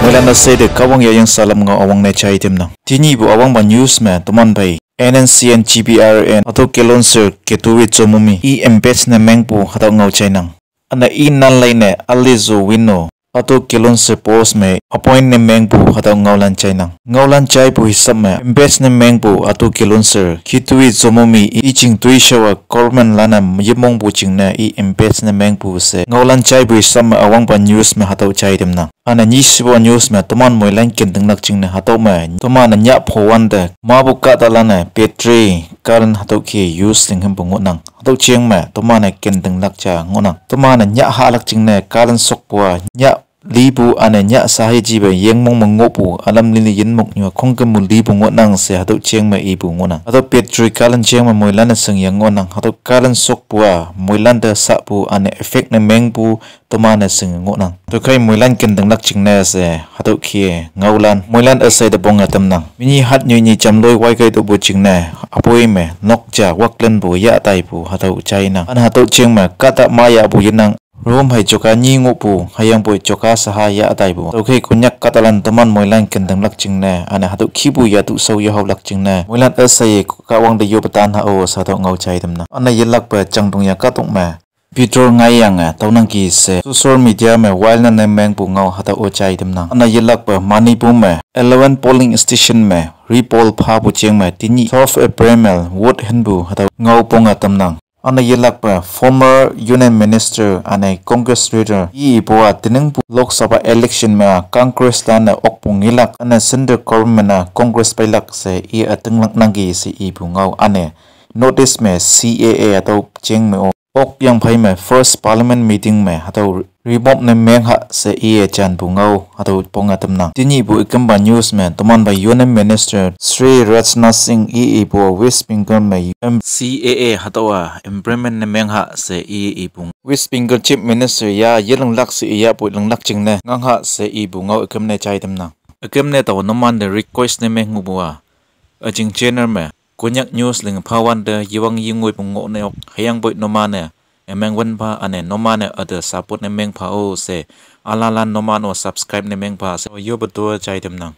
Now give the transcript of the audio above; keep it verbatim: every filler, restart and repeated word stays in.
Moilan üshei te Kahwang yayang salam ngao üwangne jai tamnang. Tenyihpu üwangpa news me toman phei N N C N G B R N hatüo Kilonser Kitui Chomumi i impeach ne mengpu hatüo ngao jainang. Üne i nanlei ne alizu wino hatüo Kilonser post me appoint ne mengpu hatüo ngaolan jainang. Ngaolan jaipu hisap me impeach ne mengpu hatüo Kilonser Kitui Chomumi i jing toishaowa government lan-e yemongpu jingne i impeach ne mengpu she ngaolan jaipu hisap me üwangpa news me hatüo jai tamnang. Üne nyishepa news me toman moilan kentinglak jingne hatüo me toman-e nyah phowante mapu kahtalan-e battery current hatüo ke use linghümpu ngohnang. Hatüo jeng me toman-e kentinglak ja ngohnang. Toman-e nyah hahlak jingne current shokpu-a nyah lipu üne nyah sahi jipe yengmong me ngohpu ülam lili yinmok nyu khongkümpu lipu ngohnang she hatüo jeng me ipu ngohnang. Hatüo battery current jeng me moilan-e shingyang ngohnang. Hatüo current shokpu-a moilante sahpu üne effect ne mengpu toman-e shinge ngohnang. Tüokhei moilan kentinglak jingne she hatüo ke ngaolan moilan üshei te ponge tamnang. Minyi hat nyoi nyi jamloi waikai topu jingne üpoi me nok ja waklenpu yah taipu hatüo jainang. Üne hatüo jeng me kahta mayahpu yenang. Room hei joka nyi ngohpu hüyangpoi joka saha yah taipu. Tüokhei Konyak kahtalan toman moilan kentinglak jingne üne hatüo kihpu yatu shao yehaolak jingne moilan üshei Kahwang te yoppe tan ha-o she hatüo ngao jai tamnang. Üne yelakpe Changdong ya kahtok me petrol ngaiyange tüonangki she social media me viral ne mengpu ngao hatüo-o jai tamnang. Üne yelakpe Manipur me eleven polling station me repoll phapu jeng me tenyih twelve April me vote hinpu hatüo ngao ponge tamnang. Üne yelakpe former Union Minister üne Congress leader i ipu-a teningpu Lok Sabha election me Congress lan-e okpu ngelak üne central government-a Congress peilak she i ütinglak nangki she ipu ngao üne North East me C A A hatüo jeng me-o okyang phei me first parliament meeting me hatüo reform ne mengha she iye janpu ngao hatüo ponge tamnang. Tenyihpu ükümpa news me toman phei Union Minister Shri Rajnath Singh i ipu West Bengal me M C A A hatüo-a implement ne mengha she i ipu West Bengal Chief Minister ya yelinglak she iyahpu linglak jingne ngangha she ipu ngao üküm ne jai tamnang. Üküm ne tao numante request ne menghupu-a üjing channel me Konyak news ling phawante yewang yengoipu ngohne ok hüyangpoi numan-e ümeng wün pha üne numan-e üte support ne meng pha-o she alalan numan-o subscribe ne meng pha she yoppe to jai tamnang.